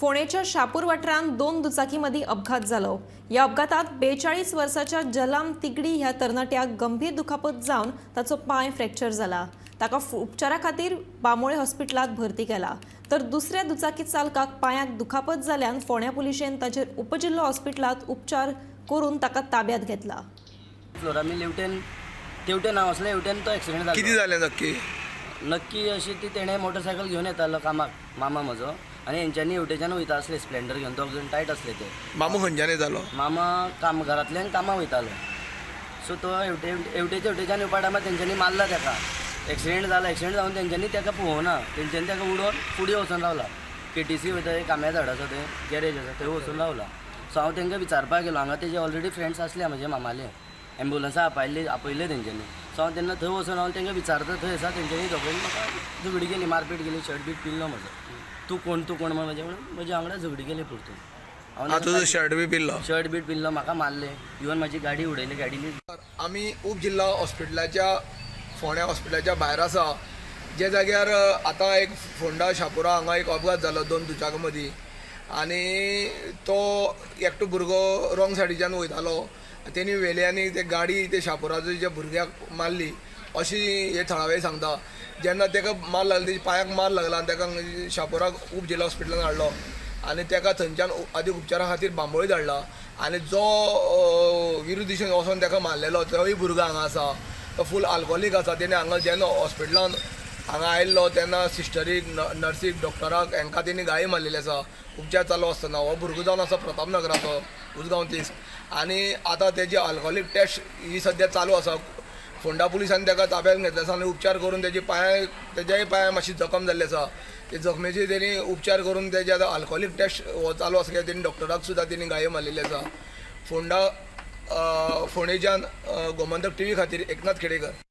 फोंडेच्या शापूर वाठारांत दोन दुचाकी मदीं अपघात जालो. ह्या अपघातात 42 वर्साच्या जलाम तिगडी ह्या तरणाट्याक गंभीर दुखापत जावन ताचो पांय फ्रॅक्चर जाला. ताका उपचारा खातीर बांबोळे हॉस्पिटलांत भरती केला. तर दुसऱ्या दुचाकी चालकाक पांयाक दुखापत जाल्यान फोंड्या पुलिशेन ताचेर उपजिल्लो हॉस्पिटलांत उपचार करून ताका ताब्यात घेतला. फ्लोरा मिल हेवटेन तेवटेन हांव आसलो, हेवटेन तो एक्सिडेंट जालो. कितें जालें नक्की? नक्की अशी ती तेणें मोटरसायकल घेवन येतालो कामाक मामा म्हजो, आनी हेंच्यांनी हेवटेच्यान वयता आसले स्प्लेंडर घेवन, दोग जाण टायट आसले ते. मामू खंयच्यान येतालो? मामा काम घरांतल्यान कामाक वयतालो. सो तो हेवटे हेवटेच्या हेवटेच्यान येवपा टायमार तेंच्यांनी मारला तेका. एक्सिडेंट जाला. एक्सिडेंट जावन तेंच्यांनी तेका पळोवना, तेंच्यांनी तेका उडोवन फुडें वचोन रावला. केटीसी वयता एक आंब्या झाड आसा, थंय गॅरेज आसा, थंय वचून रावला. सो हांव तेंकां विचारपाक गेलो. हांगा तेजे ऑलरेडी फ्रेंड्स आसले म्हजे मामाले, एम्बुलन्सा आपयल्ली, आपयल्ले तेंच्यांनी. सो हांव तेन्ना थंय वचून हांव तेंकां विचारता थंय आसा, तेंच्यांनी दोगांयनी म्हाका झगडी केली, मारपीट केली. शर्ट बीट पिल्लो म्हजो. तूं कोण, तूं कोण म्हण म्हजे म्हणून म्हज्या वांगडा झगडी केली परतून. हांव आतां तुजो शर्ट बी पिल्लो? शर्ट बीट पिल्लो, म्हाका मारले, इवन म्हाजी गाडी उडयली, गाडी. आमी उप जिल्हा हॉस्पिटलाच्या, फोंड्या हॉस्पिटलाच्या भायर आसा, जे जाग्यार आतां एक फोंडा शापुरा हांगा एक अपघात जालो दोन दुचाकी मदीं, आनी तो एकटो भुरगो रोंग सायडीच्यान वयतालो. तेणी व्हेली आनी ते गाडी ते शापुराचो ज्या भुरग्याक मारली अशी हे थळावे सांगता. जेन्ना तेका मार लागली, तेच्या पांयाक मार लागला आनी तेका शापुराक उप जिल्हा हॉस्पिटलान हाडलो आनी तेका थंयच्यान अदीक उपचारा खातीर बांबोळी धाडला. आनी जो विरुद्ध दिशेन वचोन तेका मारलेलो तोय भुरगो हांगा आसा. तो फूल आल्कोहोलीक आसा. तेणे हांगा जेन्ना हॉस्पिटलान हांगा आयिल्लो तेन्ना सिस्टरीक, नर्सीक, डॉक्टराक हांकां तेणी गाळी मारलेली आसा उपचार चालू आसतना. हो भुरगो जावन आसा प्रतापनगराचो, उसगांव 30, आनी आतां तेजी आल्कोहोलीक टेस्ट ही सद्या चालू आसा. फोंडा पुलिसांनी तेका ताब्यात घेतले आसा आनी उपचार करून तेजी पांय, तेज्याय पांयाक मातशी जखम जाल्ली आसा. ते जखमेची तेणी उपचार करून तेजे आतां आल्कोहोलीक टेस्ट हो चालू आसा, कित्याक तेणी डॉक्टराक सुद्दां तेणी गाळी मारलेली आसा. फोंडा फोंडेच्यान गोमंतक टीव्ही खातीर एकनाथ खेडेकर.